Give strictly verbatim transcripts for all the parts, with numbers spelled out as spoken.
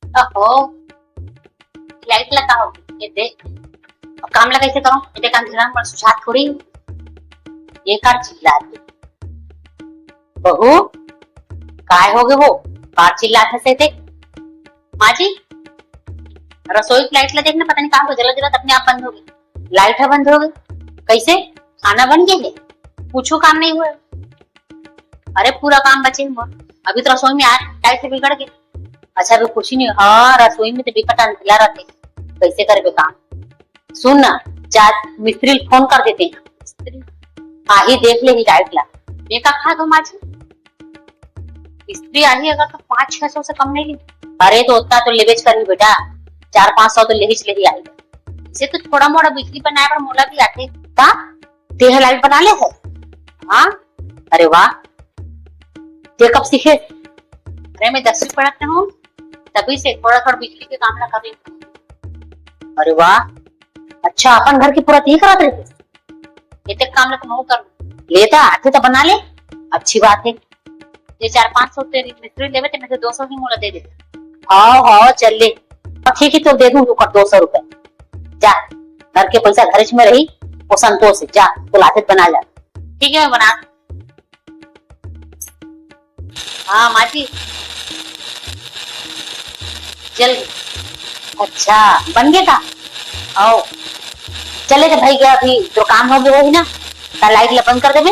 अहो, लाइट ला का हो गया? ये देख, अब काम ला कैसे करो? ये देख, अंधेरा में सुझात थोड़ी। ये कार चिल्लात हे। बहू, काय हो गए वो? कार चिल्लात हे से देख। माँ जी, रसोई की लाइट ला देखना, पता नहीं कहाँ को जला जला अपने आप बंद हो गई। लाइट है बंद हो गई। कैसे? खाना बन गया है? पूछो, काम नहीं हुआ। अरे, पूरा काम बचे है मोर। अभी तो रसोई में आए, लाइट से बिगड़ गई। अच्छा, अभी कुछ नहीं। हाँ, रसोई में तो बिकट अंधेला रहते, कैसे करबे काम? सुन ना, जा मिस्त्री ल फोन कर देते हैं, मिस्त्री आही देख ले ही लाइट ला। ये का खा दो माँ जी, मिस्त्री आही अगर तो पाँच छह सौ से कम नहीं ली। अरे, तो उतना तो लेबेच करही बेटा, चार पाँच सौ तो लेहिच लेही आई। इसे तो थोड़ा मोड़ा बिजली बनाए बर मोला भी आथे। का तेह लाइट बना ले है? हाँ। अरे वाह, ते कब सीखे? अरे, मैं दसवीं पढ़त हूँ, तभी से थोड़ा थोड़ा बिजली के काम ला कर लेती हूँ। अरे वाह, अच्छा, अपन घर की पूरा तेही करत रहे? ये तक काम ला तो मैं कर लूँ। ले ता आथे तो बना ले, अच्छी बात है। ये चार पाँच सौ तेरी मिस्त्री लेवे, ते में से दो सौ ही मोला दे दे। हाँ, हाँ, चल ले। हाँ, ठीक है, तो दे दूँ रुका दो सौ रुपए। जा, घर के पैसा घर में रही, वो संतोष है। जा, तो लाथे बना जा। ठीक है, मैं बना। हाँ, माँ जी। चल। अच्छा, बन गया का? आओ। चले तो भाई गया, अभी जो काम हो गया वही ना, ता लाइट ला बंद कर देबे,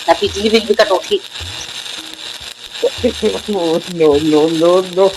ना बिजली बिल भी कटोठी। Oh, no, no, no, no.